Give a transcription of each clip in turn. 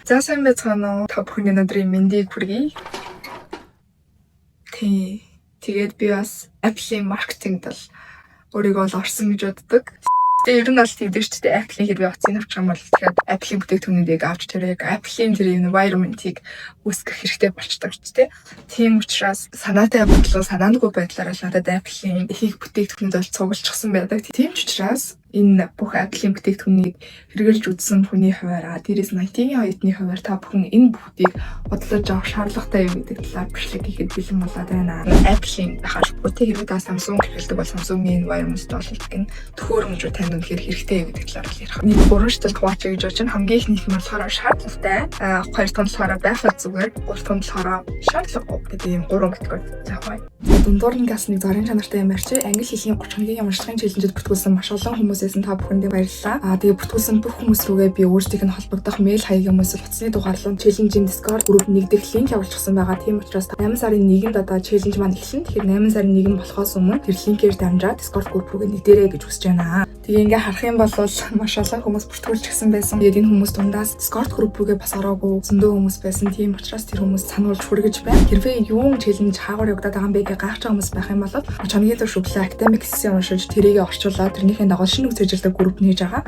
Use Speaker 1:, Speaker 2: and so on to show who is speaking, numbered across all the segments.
Speaker 1: За, сайн байцгаана уу? Та бүхний өнөөдрийн мэндийг хүргэе. Тий. Тэгээд би бас Apple-ийн маркетингд бол өөрийгөө бол орсон гэж боддог. Тэгээ ер нь бол тэгдэг шүү дээ. Apple-ийн хэрвээ утсыг авчих юм бол тэгэхээр Apple-ийн бүтээгдэхүүнүүдийг авч тэр яг Apple-ийн тэр environment-ыг үүсгэх хэрэгтэй болчдөг ч тий. Тийм учраас санаатай бодлоо санаандгүй байдлаар л надад Apple-ийн ихэнх бүтээгдэхүүнүүд бол цуглуулчихсан байдаг. Тийм ч учраас энэ бүх Apple-ийн бүтээгдэхүүнийг хэрэглэж үзсэн хүний хувиар, дээрээс нь IT-ийн оюутны хувиар та бүхэн энэ бүгдийг худалдаж авах шаардлагатай юм гэдэг талаар бичлэг хийхэд бэлэн болоод байна. Apple-ийн байхалгүй тий, хэрвээ та Samsung хэрэглэдэг бол Samsung-ийн environment бол гэн төхөөрөмжүүд танд үнэхээр хэрэгтэй юм гэдэг талаар л ярих. Нэг гурван шаталд хуваачъя гэж бодож байна. Хамгийн ихнийх нь болохоор шаардлагатай, хоёр дахь нь болохоор байхад зүгээр, гурав дахь нь болохоор шаардлагагүй гэдэг ийм гурван категори. За, хуваая. Дундуур нь газ нэг зарын чанартай юм ярьчих. Англи хэлний 30 хоногийн ямарчлагын challenge д бүртгүүлсэн маш олон хүмүүсээс нь та бүхэндээ баярлалаа. Тэгээ бүртгүүлсэн бүх хүмүүс рүүгээ би өөрсдийнх нь холбогдох мэйл хаяг юм эсвэл утасны дугаар руу challenge ийн Discord group нэгдэх линк явуулчихсан байгаа. Тийм учраас 8 сарын 1-нд одоо challenge маань эхэлнэ. Тэгэхээр 8 сарын 1 болохоос өмнө тэр линкээр дамжаад Discord group рүүгээ нэгдээрэй гэж хүсэж байна. Тэгээ ингээ харах юм бол маш олон хүмүүс бүртгүүлчихсэн байсан. Тэгээд энэ хүмүүс дундаас Discord group рүүгээ бас ороогүй зөндөө хүмүүс байсан. Тийм учраас тэр хүмүүс сануулж хүргэж байна. Хэрвээ юун challenge хаагур явагдаад байгаа юм бэ гэж гайхаж байгаа хүмүүс байх юм бол 30 хоногийн турш өглөө academic essay уншиж, тэрийгэ орчуулаад, тэрнийхээ дагуу шинэ үг цээжилдэг групп нээж байгаа.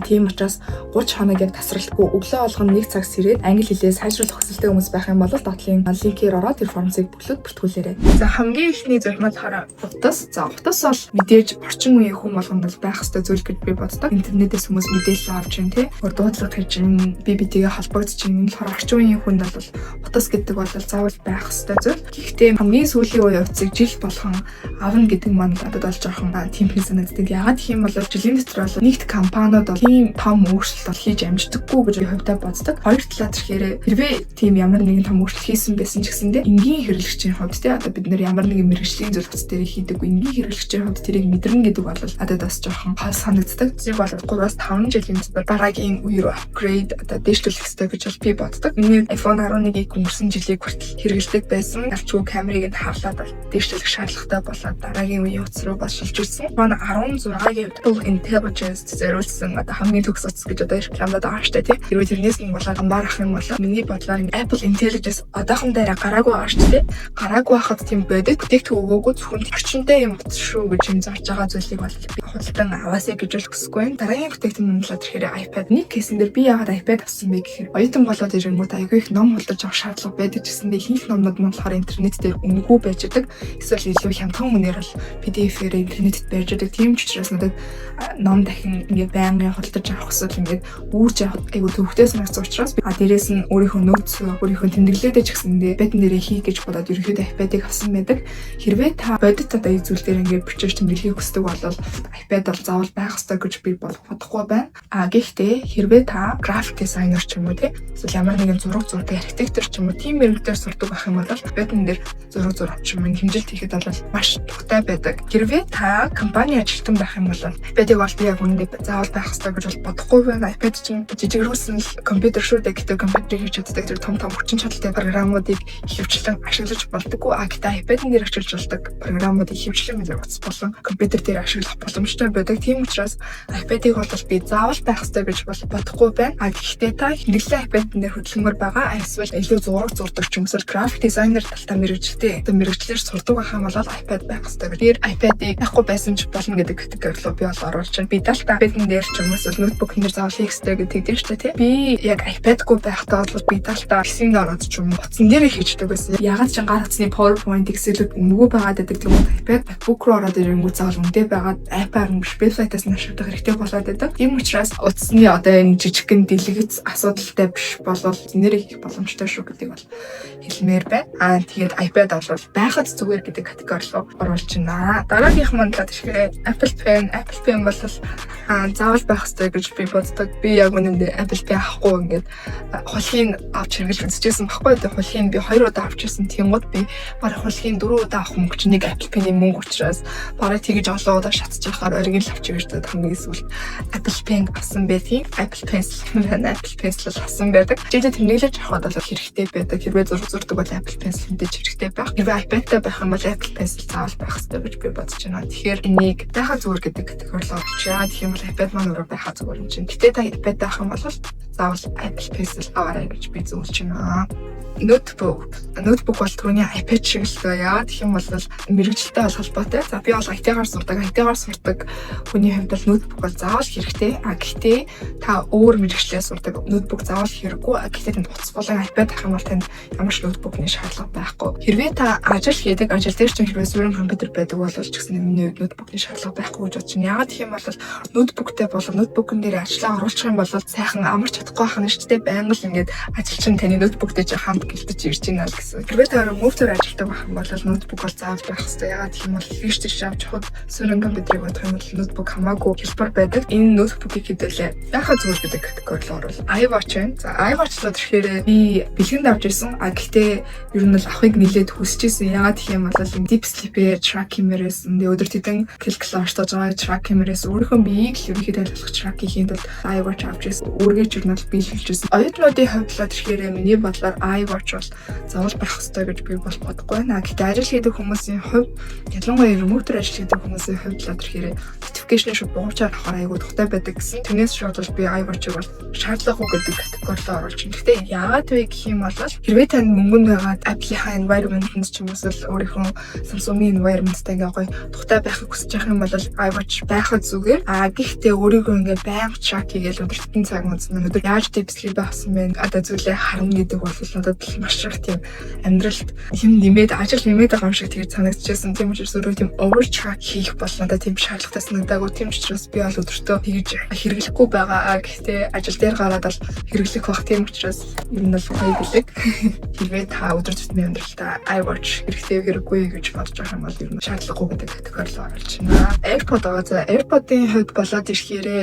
Speaker 1: Тийм учраас 30 хоног яг тасралтгүй өглөө болгоно 1 цаг сэрээд англи хэлээ сайжруулах хүсэлтэй хүмүүс байх юм бол доотлын линкээр ороод тэр forms ыг бүглээд бүртгүүлээрэй. За, хамгийн эхний зүйл маань болохоор утас. За, утас бол мэдээж орчин үеийн хүн болгонд бол байх ёстой зүйл гэж би боддог. Интернетээс хүмүүс мэдээлэл авч чинь тий. Өөр дуудлага хийж чинь би битэйгээ холбогдож чинь, энэ болохоор орчин үеийн хүнд бол утас гэдэг бол заавал байх ёстой зүйл. Гэхдээ хамгийн сүүлийн үеийн утсыг жил болгон авна гэдэг маань надад бол жоохон тэмхэн санагддаг. Яагаад гэх юм бол жилийн дотор бол нэгт компаниуд бол тийм том өөрчлөлт бол хийж амждаггүй гэж би хувьдаа боддог. Хоёр талаар тэгэхээр хэрвээ тийм ямар нэгэн том өөрчлөлт хийсэн байсан ч гэсэндээ энгийн хэрэглэгчийн хувьд те, одоо бид нэр ямар нэгэн мэргэжлийн зүйл утас дээр хийдэг, энгийн хэрэглэгчийн хувьд тэрийг мэдэрнэ гэдэг бол надад бас жоохон хол санагддаг. Зэг бол 3-5 жилийн дотор дараагийн үе рүү upgrade, одоо дээшлүүлэх ёстой гэж бол би боддог. Миний iPhone 11-ийг өнгөрсөн жилийг хүртэл хэрэглэдэг байсан. Алчгүй камерыг нь харлаад бол дээшлүүлэх шаардлагатай болоод дараагийн үеийн утас руу бас шилжүүлсэн. Манай 16-гийн Apple Intelligence зориулсан одоо хамгийн төгс утас гэж одоо рекламадад байгаа шүү дээ, тий. Хэрвээ тэрнээс нь болоод хамаарах юм бол миний бодлоор Apple Intelligence одоохон дээр гараагүй байгаа шүү дээ. Гараагүй байхад тийм бодит бүтээгдэхүүн өгөөгүй, зөвхөн орчинтой юм утас шүү гэж юм зарж байгаа зүйлийг бол би худалдан аваасай гэж бол хүсэхгүй байна. Дараагийн бүтээгдэхүүн нь болохоор тэгэхээр iPad. Нэг case эн дээр би яагаад iPad авсан бэ гэхээр оюутан болоод ирэнгүүт айгүй их ном худалдаж авах шаардлага байдаг гэсэндээ ихэнх номнууд маань болохоор интернет дээр үнэгүй байж байгаа. Эсвэл илүү хямдхан үнээр бол PDF-ээр интернетэд байж байгаа. Тийм ч учраас надад ном дахин ингээд байнгын худалдаж авах эсвэл ингээд үүрч явах айгүй төвөгтэй санагдсан учраас, дээрээс нь өөрийнхөө нөөц, өөрийнхөө тэмдэглэлээдээ ч гэсэндээ iPad дээрээ хий гэж бодоод ерөнхийдөө iPad-ыг авсан байдаг. Хэрвээ та бодит одоо энэ зүйл дээр ингээд бичиж тэмдэглэхийг хүсдэг бол iPad бол заавал байх ёстой гэж би бол бодохгүй байна. Гэхдээ хэрвээ та graphic designer ч юм уу тий, эсвэл ямар нэгэн зураг зурдаг архитектор ч юм уу, тийм мэргэжлээр сурдаг байх юм бол iPad-н дээр зураг зураг ч юм уу хэмжилт хийхэд бол маш тухтай байдаг. Хэрвээ та компани ажилтан байх юм бол iPad-ыг бол би яг үнэндээ заавал байх ёстой гэж бол бодохгүй байна. iPad чинь жижигрүүлсэн л компьютер шүү дээ. Гэхдээ компьютерийг хийж чаддаг тэр том том хүчин чадалтай програмуудыг ихэвчлэн ашиглаж болдоггүй. Гэхдээ iPad-н дээр ашиглаж болдог програмуудыг ихэвчлэн бид утас болон компьютер дээр ашиглах боломжтой байдаг. Тийм учраас iPad-ыг бол би заавал байх ёстой гэж бол бодохгүй байна. Гэхдээ та хэмнэлээ iPad-н дээр хөдөлмөр байгаа. Эсвэл илүү зураг зурдаг ч юм эсвэл graphic designer талтай мэргэжилтэй одоо мэргэжлээр сурдаг байх юм бол iPad байх ёстой. Тэгэхээр iPad-ыг байхгүй байсан ч болно гэдэг категори руу би бол оруулж байна. Би далтаа iPad-н дээр ч юм уу эсвэл ноутбук дээр заавал хийх ёстой гэдэг дээр ч тий. Би яг iPad-гүй байхдаа бол би далтаа PC-нд ороод ч юм уу утсан дээр хийждэг байсан. Ягаад ч гар утасны PowerPoint, Excel-үүд үнэгүй байгаад байдаг. Тийм үү, iPad, MacBook руу ороод ирэнгүүт заавал үнэтэй байгаад app-аар нь биш, вебсайтаас нь ашиглах хэрэгтэй болоод байдаг. Тийм учраас утасны одоо энэ жижигхэн дэлгэц асуудалтай биш болвол нэрээ хийх боломжтой шүү гэдгийг бол хэлмээр байна. Тэгээд iPad бол байхад зүгээр гэдэг категори руу оруулж байна. Дараагийнх маань л тэгэхээр Apple Pen. Apple Pen бол заавал байх ёстой гэж би боддог. Би яг үнэндээ Apple Pen авахгүй ингээд хулхийн авч хэрэглэж үзчихсэн баггүй. Тэгээ хулхийн би хоёр удаа авч ирсэн. Тэнгууд би бараг хулхийн дөрөв удаа авах мөнгө чинь нэг Apple Pen-ийн мөнгө учраас бараг тэгэж олон удаа шатчих байхаар оргил авч авч ирж хамгийн сүүлд Apple Pen авсан байдгийг, Apple Pencil байна. Apple Pencil авсан байдаг. Хичээлээ тэмдэглэж авахад бол хэрэгтэй байдаг. Хэрвээ зураг зурдаг бол Apple Pencil мэдээж хэрэгтэй байх. Хэрвээ iPad-тай байх юм бол Apple Pencil заавал байх хэрэгтэй гэж би бодож байна. Тэгэхээр энийг байхаа зүгээр гэдэг категори руу оруулчихъя. Тэгэх юм бол iPad маань өөрөө байхаа зүгээр юм чинь. Гэтэ та iPad байх юм бол заавал Apple Pencil аваарай гэж би зөвлөж байна. Ноутбук. Ноутбук бол түрүүний iPad шиг л дээ. Яагаад гэх юм бол мэргэжилтэй бол холбоотой. За, би бол IT-гаар сурдаг. IT-гаар сурдаг хүний хувьд бол ноутбук бол заавал хэрэгтэй. А гэхдээ та өөр мэргэжлээ сурдаг, ноутбук заавал хэрэггүй. А гэхдээ танд утас болон iPad авах юм бол танд ямар ч ноутбукны шаардлага байхгүй. Хэрвээ та ажил хийдэг, ажил дээр ч хэрвээ суурин компьютер байдаг бол ч гэсэн миний хувьд ноутбукны шаардлага байхгүй гэж бодож байна. Яагаад гэх юм бол ноутбуктай болон ноутбукн дээр ажлаа оруулах юм бол сайхан амарч чадахгүй байх нь шүү дээ. Байнга л ингээд ажил чинь таны ноутбуктэй чи хамт гэлтэж ирж байна л гэсэн. Хэрвээ та remote-оор ажилладаг байх юм бол ноутбук бол заавал байх хэрэгтэй. Яагаад гэх юм бол тийш тийш авч явахад суурин компьютерыг бодох юм бол ноутбук хамаагүй хялбар байдаг. Энэ ноутбукийг хэдүүлээ байхаа зүгээр гэдэг категори руу оруул. iWatch байна. За, iWatch л тэгэхээр би бэлгэнд авч ирсэн. А гэхдээ ер нь бол авахыг нэлээд хүсэж ирсэн. Яагаад гэх юм бол deep sleep-ээр track хиймээрээс, тэгээ өдөр хэдэн килокалори байгаа track хиймээрээс, өөрийнхөө биеийг л ерөнхийдөө ойлгох track хийхэд бол iWatch авч ирсэн. Үүргээч ер нь бол биелүүлж ирсэн. Оюутнуудын хувьд л тэгэхээр миний бодлоор iWatch бол заавал байх ёстой гэж би бол бодохгүй байна. Гэхдээ ажил хийдэг хүмүүсийн хувьд, ялангуяа remote-оор ажил хийдэг хүмүүсийн хувьд л тэгэхээр notification шууд буурчаар авахар айгүй тухтай байдаг гэсэн. Тэрнээс шууд бол би iWatch-ыг бол шаардлагагүй гэдэг категори руу оруулж байна. Гэхдээ яагаад вэ гэх юм бол хэрвээ танд мөнгөнд байгаа Apple-ийн environment-д ч юм уу эсвэл өөрийнхөө Samsung-ийн environment-тай ингээ гоё тухтай байхыг хүсэж байх юм бол iWatch байхад зүгээр. А гэхдээ өөрийгөө ингээ байнга track хийгээл өдөр хэдэн цаг унтсан, өдөр яаж deep sleep авсан бэ? Одоо зүйлээ харна гэдэг бол надад маш их тийм амьдралд юм нэмээд, ажил нэмээд байгаа юм шиг тэгж санагдчихсан. Тийм учраас өөрөө тийм over track хийх бол надад тийм шаардлагатай санагдаагүй. Тийм учраас би бол өдөртөө тэгж хэрэглэхгүй байгаа. А гэхдээ ажил дээр гараад бол хэрэглэх бах. Тийм учраас ер нь бол гоё бэлэг. Хэрвээ та өдөр тутмын амьдралдаа iWatch хэрэгтэй хэрэггүй гэж бодож байгаа юм бол ер нь шаардлагагүй гэдэг категори руу оруулж байна. AirPod байгаа. За, AirPod-ын хувьд болоод ирэхээрээ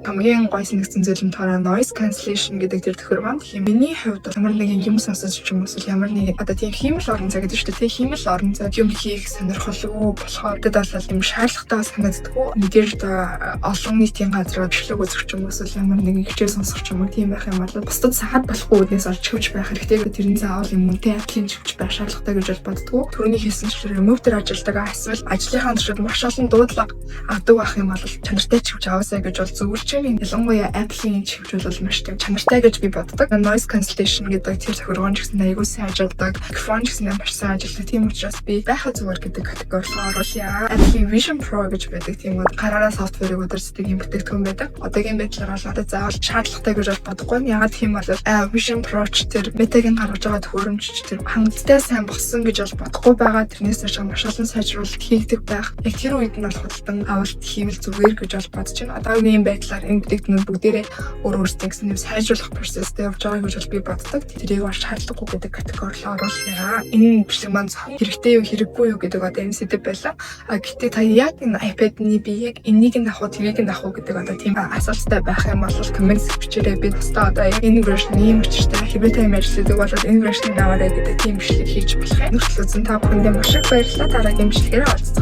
Speaker 1: хамгийн гоё санагдсан зүйл нь болохоор noise cancellation гэдэг тэр тохиромж. Тэгэхээр миний хувьд бол ямар нэгэн юм сонсож ч юм уу эсвэл ямар нэгэн одоо тийм хиймэл орон зай гэдэг шүү дээ. Тийм хиймэл орон зай юм хийх сонирхолгүй болохоор тэд бол юм шаардлагатай санагддаггүй. Мэдээж одоо олон нийтийн газар бичлэг үзэх ч юм уу эсвэл ямар нэгэн хичээл сонсох ч юм уу, тийм байх юм бол бусдад сахад болохгүй үүднээс олж чивж байх хэрэгтэй. Тэр нь заавал юм үнэтэй Apple-ийн чивж байх шаардлагатай гэж бол боддгоо. Түрүүний хэлсэнчлэн remote-ээр ажилладаг эсвэл ажлынхаа туршид маш олон дуудлага авдаг байх юм бол чанартай чивж аваасай гэж бол зөвлөж байна. Ялангуяа Apple-ийн чивж бол маш тийм чанартай гэж би боддог. Noise cancellation гэдэг тэр тохиргоон ч гэсэн айгүй сайн ажилладаг. Микрофон ч гэсэн маш сайн ажилладаг. Тийм учраас би байхаа зүгээр гэдэг категори руу оруулъя. Apple-ийн Vision Pro гэж байдаг. Тийм үү, гараараа software-ыг удирддаг юм бүтээгдэхүүн байдаг. Одоогийн байдлаар бол одоо заавал шаардлагатай гэж бол бодохгүй. Яагаад гэх юм бол Vision Pro ч тэр Meta-гийн гаргаж байгаа төхөөрөмж ч тэр хангалттай сайн болсон гэж бол бодохгүй байгаа. Тэрнээс хойш маш олон сайжруулалт хийгдэх байх. Яг тэр үед нь бол худалдан авалт хийвэл зүгээр гэж бол бодож байна. Одоогийн байдлаар энэ бүтээгдэхүүнүүд бүгдээрээ өөр өөрсдийн гэсэн юм сайжруулах процесстэй явж байгаа гэж бол би боддог. Тэрийг бол шаардлагагүй гэдэг категори руу оруулъя. Энэ бичлэг маань зөвхөн хэрэгтэй юу, хэрэггүй юу гэдэг одоо энэ сэдэв байлаа. А гэхдээ та яг энэ iPad-ны би яг энийг нь авах уу, тэрийг нь авах уу гэдэг одоо тийм асуулттай байх юм бол comment бичээрэй. Би тусдаа одоо энэ version ийм учиртай, хэрвээ та юм ажилладаг бол энэ version-ыг аваарай гэдэг тийм бичлэг хийж болох юм. Нүртэл үзэн та бүхэндээ маш их баярлалаа. Дараагийн бичлэгээр уулзцгаая.